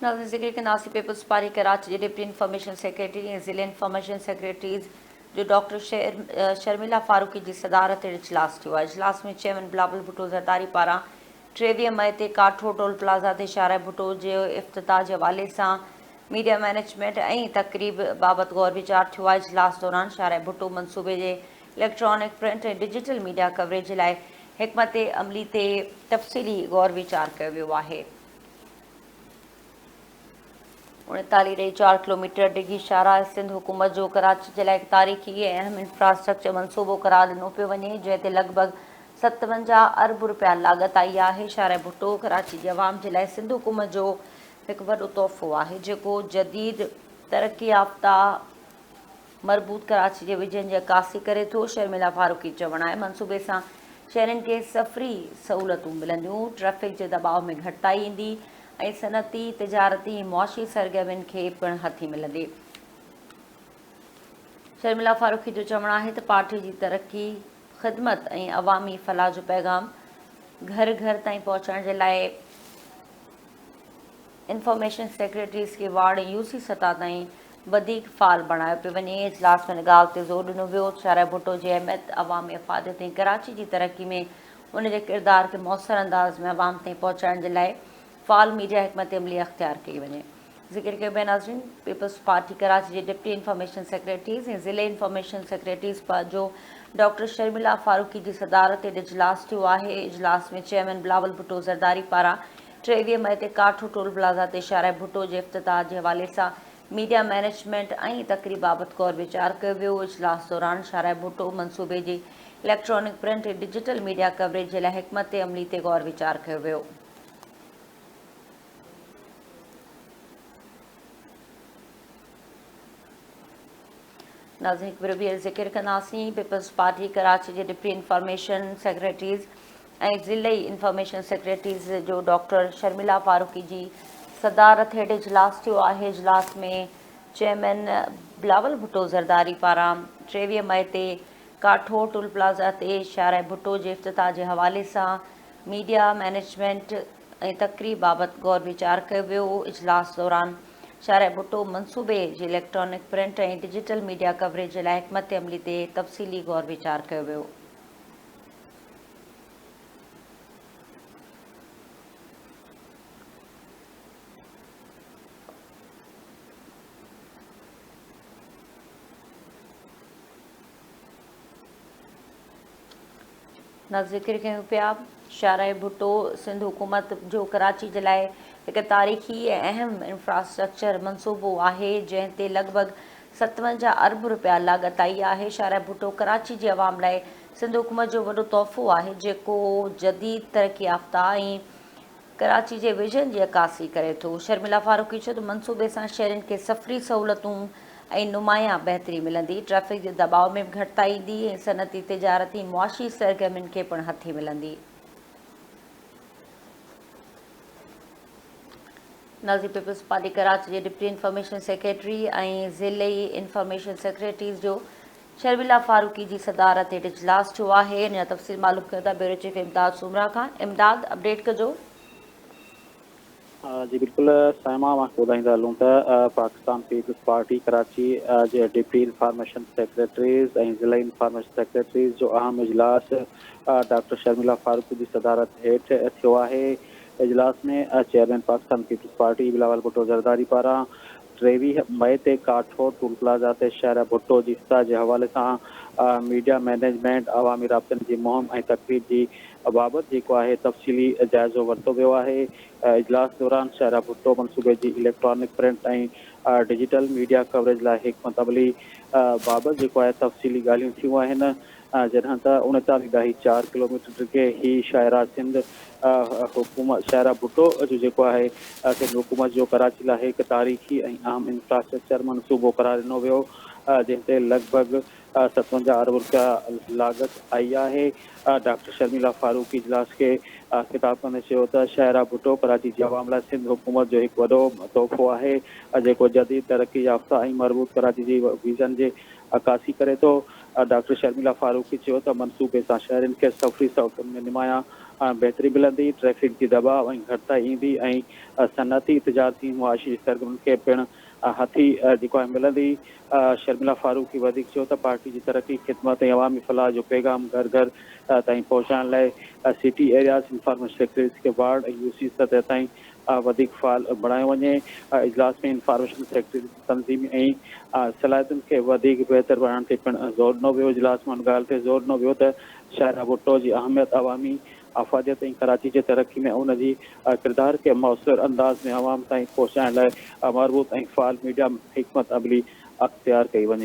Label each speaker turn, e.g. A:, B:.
A: ناظرين ذڪر ڪنداسين پيپلز پارٽي ڪراچي جي ڊپٽي انفارميشن سيڪريٽري ۽ ضلعي انفارميشن سيڪريٽريز جو ڊاڪٽر شرميلا فاروقي جي صدارت هيٺ اجلاس ٿيو آهي. اجلاس ۾ چيئرمين بلاول ڀٽو زرداري پاران 23 مئي تي ڪاٺو ٽول پلازا تي شارع ڀٽو جي افتتاح جي حوالي سان ميڊيا مئنيجمينٽ ۽ تقريب بابت غور ويچار ٿيو آهي. اجلاس دوران شارع ڀٽو منصوبي جي electronic, print ۽ digital media coverage جي لاء حڪمت عملي تي تفصيلي غور ويچار ڪيو ويو آهي. 39 ڏئي چار ڪلوميٽر ڊگهي شاهراهه سنڌ حڪومت جو ڪراچي جي لاء هڪ تاريخي ۽ اهم انفراسٽرڪچر منصوبو قرار ڏنو پيو وڃي، جنهن تي لڳ ڀڳ 57 ارب رپيا لاڳت آئي آهي. شاهراهه ڀٽو ڪراچي جي عوام جي لاء سنڌ حڪومت جو هڪ وڏو تحفو آهي، جيڪو جديد، ترقي يافته، مربوط ڪراچي جي ويزن جي عڪاسي ڪري ٿو، شرميلا فاروقي چوڻ آهي منصوبي سان شهرين کي سفري سهولتون ملنديون، ٽريفڪ جي دٻاء ۾ گهٽتائي ايندي ۽ صنعتي، تجارتي ۽ معاشي سرگرمين کي پڻ هٿي ملندي. شرميلا فاروقي جو چوڻ آهي ته پارٽي جي ترقي، خدمت ۽ عوامي فلاح جو پيغام گهر گهر تائين پهچائڻ جي لاء انفارميشن سيڪريٽريز کي وارڊ ۽ يو سي سطح تائين وڌيڪ فعال بڻايو پيو وڃي. اجلاس ۾ ان ڳالهه تي زور ڏنو ويو ته شارع ڀٽو جي اهميت، عوامي افاديت ۽ ڪراچي جي ترقي ۾ ان جي ڪردار کي موثر انداز ۾ عوام تائين پهچائڻ جي لاء فعال ميڊيا حڪمت عملي اختيار ڪئي وڃي. ذڪر ڪيو پيا ناظرين پيپلز پارٽي ڪراچي جي ڊپٽي انفارميشن سيڪريٽريز ۽ ضلعي انفارميشن سيڪريٽريز جو ڊاڪٽر شرميلا فاروقي جي صدارت هيٺ اجلاس ٿيو آهي. اجلاس ۾ چيئرمين بلاول ڀٽو زرداري پاران 23 مئي تي ڪاٺو ٽول پلازا تي شارع ڀٽو جي افتتاح جي حوالي سان ميڊيا مئنيجمينٽ ۽ تقريب بابت غور ويچار ڪيو ويو. اجلاس دوران شارع ڀٽو منصوبي جي electronic, print ۽ digital media coverage جي لاء حڪمت عملي تي غور ويچار ڪيو ويو. ناظرين هڪ ڀيرو ٻيهر ذڪر ڪنداسين پيپلز پارٽي ڪراچي جي ڊپٽي انفارميشن سيڪريٽريز ۽ ضلعي انفارميشن سيڪريٽريز جو ڊاڪٽر شرميلا فاروقي جي صدارت هيٺ اجلاس ٿيو آهي. اجلاس ۾ چيئرمين بلاول ڀٽو زرداري پاران 23 مئي تي ڪاٺو ٽول پلازا تي شارع ڀٽو جي افتتاح جي حوالي سان ميڊيا مئنيجمينٽ ۽ تقريب بابت غور ويچار ڪيو ويو. اجلاس دوران شارع ڀٽو منصوبي جي electronic, print ۽ digital media coverage جي لاء حڪمت عملي تي تفصيلي غور ويچار ڪيو ويو. نه ذڪر ڪيون پيا. شارع ڀٽو سنڌ حڪومت جو ڪراچي جي لاء هڪ تاريخي ۽ اهم انفراسٽرڪچر منصوبو آهي، جنهن تي لڳ ڀڳ 57 ارب رپيا لاڳت آئي آهي. شارع ڀٽو ڪراچي جي عوام لاء سنڌ حڪومت جو وڏو تحفو آهي، جيڪو جديد، ترقي يافته ۽ ڪراچي جي ويزن جي عڪاسي ڪري ٿو. شرميلا فاروقي چيو ته منصوبي سان شهرين کي سفري سهولتون ۽ نمايان بهتري ملندي، ٽريفڪ جي دٻاء ۾ به گهٽتائي ايندي ۽ صنعتي، تجارتي ۽ معاشي سرگرمين کي پڻ هٿي ملندي. نازي پيپلز پارٽي ڪراچي جي ڊپٽي انفارميشن سيڪريٽري ۽ ضلعي انفارميشن سيڪريٽريز جو شرميلا فاروقي جي صدارت هيٺ اجلاس ٿيو آهي، ان جا تفصيل معلوم ڪيون ٿا بيورو چيف امداد سومرا کان، امداد اپڊيٽ ڪجو.
B: جي بلڪل صائمه اوهان کي ٻڌائيندا هلون ته پاڪستان پيپلز پارٽي ڪراچي جي ڊپٽي انفارميشن سيڪريٽريز ۽ ضلعي انفارميشن سيڪريٽريز جو اهم اجلاس ڊاڪٽر شرميلا فاروقي جي صدارت هيٺ ٿيو آهي اجلاس ۾ chairman Pakistan Peoples Party Bilawal Bhutto Zardari پاران 23 مئي تي ڪاٺوڙ ٽول پلازا تي شهر ڀٽو جي افتتاح جي حوالي سان ميڊيا مئنيجمينٽ، عوامي رابطن جي مهم ۽ تقريب جي بابت جيڪو آهي تفصيلي جائزو ورتو ويو آهي. اجلاس دوران شهر ڀٽو منصوبي جي electronic, print ۽ digital media coverage لاء حڪمت عملي بابت جيڪو آهي تفصيلي ڳالهيون ٿيون آهن. جڏهن ته اڻيتاليهه ڏهائي چار ڪلوميٽر ڊگهي هي شاهراهه سنڌ حڪومت شاهراهه ڀٽو جو جيڪو آهي سنڌ حڪومت جو ڪراچي لاء هڪ تاريخي ۽ اهم انفراسٽرڪچر منصوبو قرار ڏنو ويو جنهن تي لڳ ڀڳ 57 ارب رپيا لاڳت آئي آهي. ڊاڪٽر شرميلا فاروقي اجلاس کي خطاب ڪندي چيو ته شاهراهه ڀٽو ڪراچي جي عوام لاء سنڌ حڪومت جو هڪ وڏو تحفو آهي جيڪو جديد، ترقي يافته ۽ مربوط ڪراچي جي ويزن جي عڪاسي ڪري ٿو. ڊاڪٽر شرميلا فاروقي چيو ته منصوبي سان شهرين کي سفري سهولتن ۾ نمايان بهتري ملندي، ٽريفڪ جي دٻاء ۽ گهٽتائي ايندي ۽ صنعتي، تجارتي ۽ معاشي سرگرمين کي پڻ هٿي جيڪو آهي ملندي. شرميلا فاروقي وڌيڪ چيو ته پارٽي جي ترقي، خدمت ۽ عوامي فلاح جو پيغام گهر گهر تائين پهچائڻ لاء سٽي ايرياز انفارميشن سيڪريٽريز کي وارڊ ۽ يو سي سطح تائين وڌيڪ فعال بڻايو وڃي. اجلاس ۾ انفارميشن سيڪريٽريز جي تنظيمي ۽ صلاحيتن کي وڌيڪ بهتر بڻائڻ تي پڻ زور ڏنو ويو. اجلاس ۾ ان ڳالهه تي زور ڏنو ويو ته شاهراهه ڀٽو جي اهميت عوامي افاديت ۽ ڪراچي جي ترقي ۾ ان جي ڪردار کي موثر انداز ۾ عوام تائين پهچائڻ لاء مربوط ۽ فعال ميڊيا حڪمت عملي اختيار ڪئي وڃي.